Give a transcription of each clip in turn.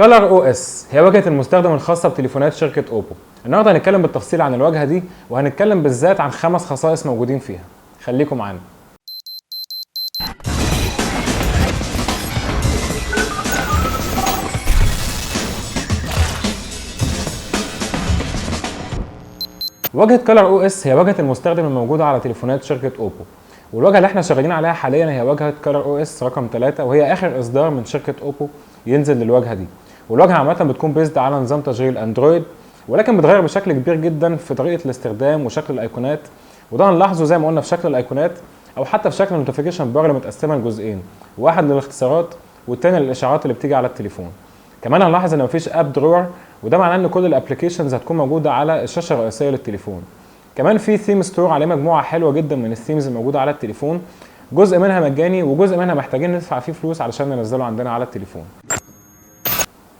ColorOS هي واجهه المستخدم الخاصة بتليفونات شركة اوبو. النهارده هنتكلم بالتفصيل عن الواجهة دي، وهنتكلم بالذات عن 5 خصائص موجودين فيها. خليكم معانا. واجهه ColorOS هي واجهه المستخدم الموجودة على تليفونات شركة اوبو، والواجهه اللي احنا شغالين عليها حاليا هي واجهه ColorOS رقم 3، وهي اخر اصدار من شركة اوبو ينزل للواجهة دي. والواجهه عامة بتكون based على نظام تشغيل اندرويد، ولكن بتغير بشكل كبير جدا في طريقه الاستخدام وشكل الايقونات، وده هنلاحظه زي ما قلنا في شكل الايقونات او حتى في شكل ال notification bar اللي متقسمه لجزئين، واحد للاختصارات والتاني للاشعارات اللي بتيجي على التليفون. كمان هنلاحظ ان مفيش app drawer، وده معناه ان كل ال applications هتكون موجودة على الشاشة الرئيسية للتليفون. كمان في theme store عليه مجموعة حلوة جدا من ال themes الموجودة على التليفون، جزء منها مجاني وجزء منها محتاجين ندفع فيه فلوس علشان ننزله عندنا على التليفون.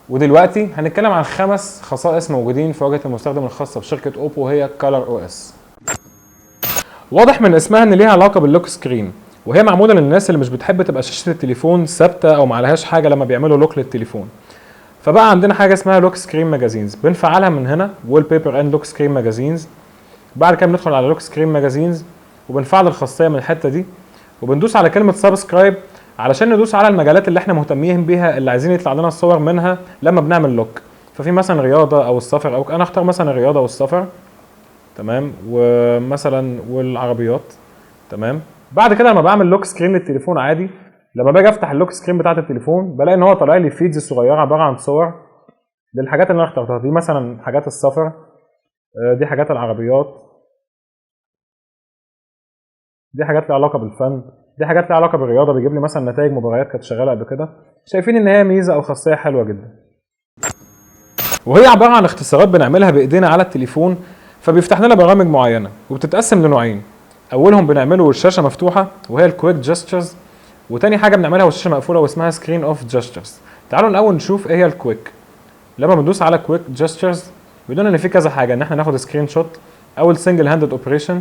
ودلوقتي هنتكلم عن 5 خصائص موجودين في واجهه المستخدم الخاصة بشركه اوبو، وهي ColorOS. واضح من اسمها ان ليها علاقة بال lock screen، وهي معمولة للناس اللي مش بتحب تبقى شاشة التليفون ثابتة او معلهاش حاجة لما بيعملوا lock للتليفون. فبقى عندنا حاجة اسمها lock screen magazines، بنفعلها من هنا wallpaper and lock screen magazines. بعد كده بندخل على lock screen magazines وبنفعل الخاصية من الحتة دي، وبندوس على كلمة subscribe علشان ندوس على المجالات اللي احنا مهتمين بيها اللي عايزين يطلع لنا الصور منها لما بنعمل lock. ففي مثلا رياضة او السفر، او انا اختار مثلا الرياضة والسفر، تمام، ومثلا والعربيات، تمام. بعد كده لما بعمل lock screen للتليفون عادي، لما باجي افتح ال lock screen بتاعت التليفون بلاقي ان هو طالع لي feeds صغيرة عبارة عن صور للحاجات اللي انا اخترتها دي، مثلا حاجات السفر، دي حاجات العربيات، دي حاجات لها علاقة بالفن، دي حاجات لها علاقة بالرياضة، بيجيب لي مثلا نتائج مباريات كانت شغالة قبل كده. شايفين ان هي ميزة او خاصية حلوة جدا، وهي عبارة عن اختصارات بنعملها بايدينا على التليفون، فبيفتح لنا برامج معينة وبتتقسم لنوعين. اولهم بنعمله والشاشه مفتوحة وهي ال quick gestures، وتاني حاجة بنعملها والشاشه مقفولة واسمها screen off gestures. تعالوا الاول نشوف ايه هي ال quick. لما بندوس على quick gestures بيقولنا ان في كذا حاجة، ان احنا ناخد screenshot او ال single handed operation.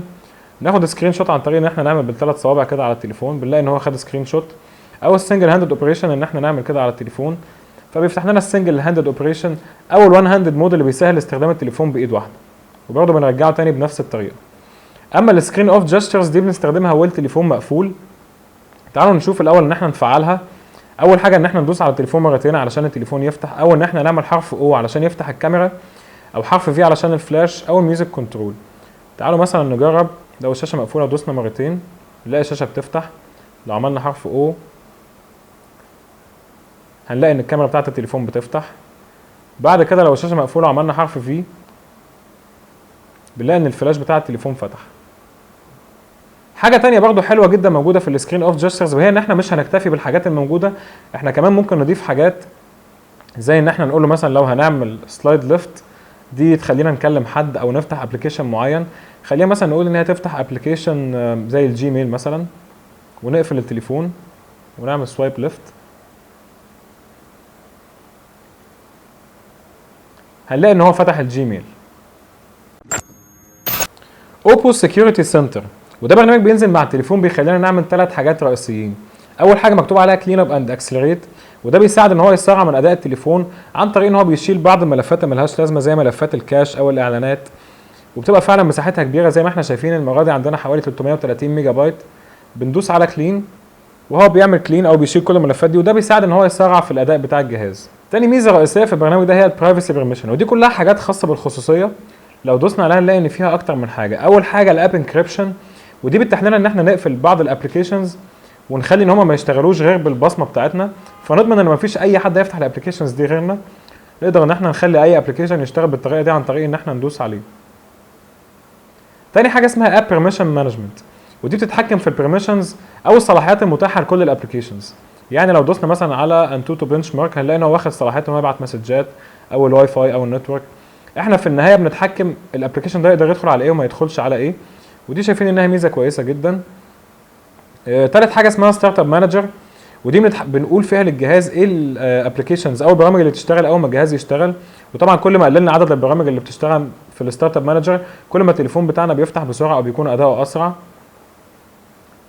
ناخد screenshot عن طريق ان احنا نعمل بالثلاث صوابع كده على التليفون، بنلاقي ان هو خد screenshot، او ال single handed operation ان احنا نعمل كده على التليفون، فبيفتح لنا ال single handed operation او ال one handed mode اللي بيسهل استخدام التليفون بايد واحدة، وبرضه بنرجعه تاني بنفس الطريقة. اما ال screen off gestures دي بنستخدمها والتليفون مقفول. تعالوا نشوف الاول ان احنا نفعلها. اول حاجة ان احنا ندوس على التليفون مرتين علشان التليفون يفتح، او ان احنا نعمل حرف O علشان يفتح الكاميرا، او حرف V علشان الفلاش، او ال music control. تعالوا مثلا نجرب، لو الشاشة مقفولة دوسنا مرتين نلاقي الشاشة بتفتح. لو عملنا حرف O هنلاقي ان الكاميرا بتاعت التليفون بتفتح. بعد كده لو الشاشة مقفولة وعملنا حرف V بنلاقي ان الفلاش بتاع التليفون فتح. حاجة تانية برضو حلوة جدا موجودة في ال screen off gestures، وهي ان احنا مش هنكتفي بالحاجات الموجودة، احنا كمان ممكن نضيف حاجات زي ان احنا نقول له مثلا لو هنعمل slide left دي تخلينا نكلم حد او نفتح application معين. خلينا مثلا نقول ان هي تفتح application زي الجيميل مثلا، ونقفل التليفون ونعمل swipe left، هنلاقي ان هو فتح الجيميل. اوبو Security Center، وده برنامج بينزل مع التليفون بيخلينا نعمل 3 حاجات رئيسيين. اول حاجة مكتوب عليها clean up and accelerate، وده بيساعد ان هو يسرع من اداء التليفون عن طريق ان هو بيشيل بعض الملفات اللي ملهاش لازمه زي ملفات ال cache او الاعلانات، وبتبقى فعلا مساحتها كبيرة زي ما احنا شايفين. المرة دي عندنا حوالي 330 ميجا بايت. بندوس على clean وهو بيعمل clean او بيشيل كل الملفات دي، وده بيساعد ان هو يسرع في الاداء بتاع الجهاز. تاني ميزة رئيسية في البرنامج ده هي ال privacy permission، ودي كلها حاجات خاصة بالخصوصيه. لو دوسنا عليها نلاقي ان فيها اكتر من حاجة. اول حاجة ال app encryption، ودي بتتيح لنا ان احنا نقفل بعض ال applications ونخلي ان هم ما يشتغلوش غير بالبصمه بتاعتنا، فنضمن ان مفيش اي حد يفتح ال applications دي غيرنا. نقدر ان احنا نخلي اي application يشتغل بالطريقة دي عن طريق ان احنا ندوس عليه. تاني حاجة اسمها app permission management، ودي بتتحكم في ال permissions او الصلاحيات المتاحة لكل ال applications. يعني لو دوسنا مثلا على AnTuTu benchmark هنلاقي ان هو واخد صلاحيات ان هو يبعت مسجات او الواي فاي او ال network. احنا في النهاية بنتحكم ال application ده يقدر يدخل على ايه وما يدخلش على ايه، ودي شايفين انها ميزة كويسة جدا. تالت حاجة اسمها startup manager، ودي بنقول فيها للجهاز ايه ال applications او البرامج اللي بتشتغل اول ما الجهاز يشتغل. وطبعا كل ما قللنا عدد البرامج اللي بتشتغل في ال startup manager كل ما التليفون بتاعنا بيفتح بسرعة او بيكون اداؤه اسرع.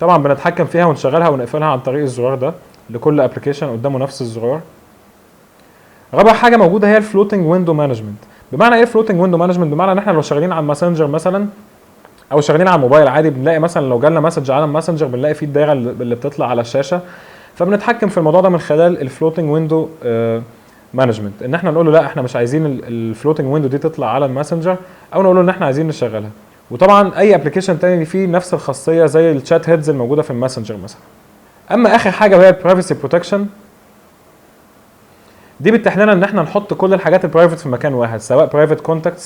طبعا بنتحكم فيها ونشغلها ونقفلها عن طريق الزرار ده، لكل application قدامه نفس الزرار. رابع حاجة موجودة هي ال floating window management. بمعنى ايه floating window management؟ بمعنى ان احنا لو شغالين على ال Messenger مثلا او شغالين على الموبايل عادي، بنلاقي مثلا لو جالنا message على ال Messenger بنلاقي فيه الدايرة اللي بتطلع على الشاشه، فبنتحكم في الموضوع ده من خلال ال floating window management، ان احنا نقول له لا احنا مش عايزين ال floating window دي تطلع على ال Messenger، او نقول له ان احنا عايزين نشغلها. وطبعا اي application تاني فيه نفس الخاصية زي ال chat heads الموجودة في ال Messenger مثلا. اما اخر حاجة وهي ال privacy protection، دي بتتيح لنا ان احنا نحط كل الحاجات ال private في مكان واحد، سواء private contacts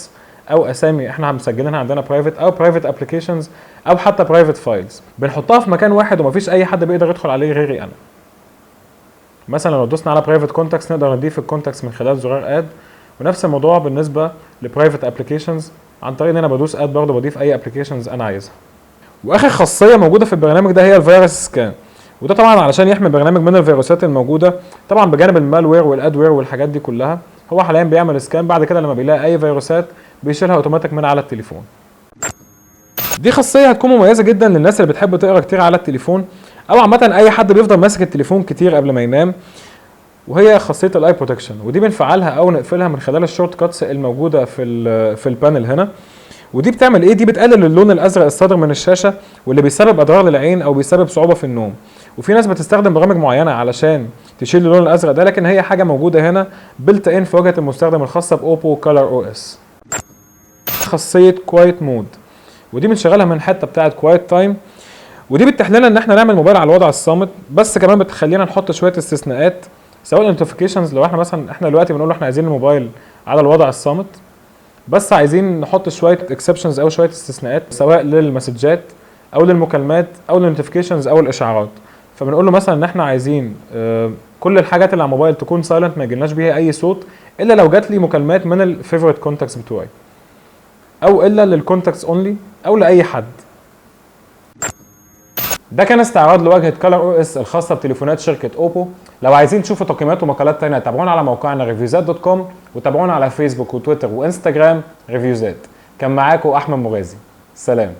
او اسامي احنا مسجلينها عندنا private، او private applications، او حتى private files، بنحطها في مكان واحد ومفيش اي حد بيقدر يدخل عليه غيري انا. مثلا لو دوسنا على private contacts نقدر نضيف ال contacts من خلال زرار add، ونفس الموضوع بالنسبة ل private applications عن طريق ان انا بدوس add برضه بضيف اي applications انا عايزها. واخر خاصية موجودة في البرنامج ده هي ال virus scan، وده طبعا علشان يحمي البرنامج من الفيروسات الموجوده، طبعا بجانب ال malware وال adware والحاجات دي كلها. هو حاليا بيعمل scan، بعد كده لما بيلاقي اي فيروسات بيشيلها اوتوماتيك من على التليفون. دي خاصية هتكون مميزة جدا للناس اللي بتحب تقرا كتير على التليفون، او عامة اي حد بيفضل ماسك التليفون كتير قبل ما ينام، وهي خاصية ال eye protection، ودي بنفعلها او نقفلها من خلال ال shortcuts الموجودة في ال panel هنا. ودي بتعمل ايه؟ دي بتقلل اللون الازرق الصادر من الشاشة واللي بيسبب اضرار للعين او بيسبب صعوبة في النوم. وفي ناس بتستخدم برامج معينة علشان تشيل اللون الازرق ده، لكن هي حاجة موجودة هنا built in في واجهه المستخدم الخاصة ب OPPO ColorOS. خاصية quiet mode، ودي بنشغلها من الحتة بتاعه quiet time، ودي بتتيح لنا ان احنا نعمل موبايل على الوضع الصامت، بس كمان بتخلينا نحط شوية استثناءات، سواء notifications. لو احنا مثلا احنا دلوقتي بنقول احنا عايزين الموبايل على الوضع الصامت، بس عايزين نحط شوية exceptions او شوية استثناءات، سواء للمسجات او للمكالمات او لل notifications او الاشعارات. فبنقول له مثلا ان احنا عايزين كل الحاجات اللي على الموبايل تكون silent، ما يجيلناش بيها اي صوت، الا لو جات لي مكالمات من ال favorite contacts بتوعي، او الا لل contacts only، او لاي حد. ده كان استعراض لواجهه ColorOS الخاصة بتليفونات شركة اوبو. لو عايزين تشوفوا تقييمات ومقالات تانية تابعونا على موقعنا ريفيوزات.com، وتابعونا على فيسبوك وتويتر وانستجرام ريفيوزات. كان معاكم احمد مغازي، سلام.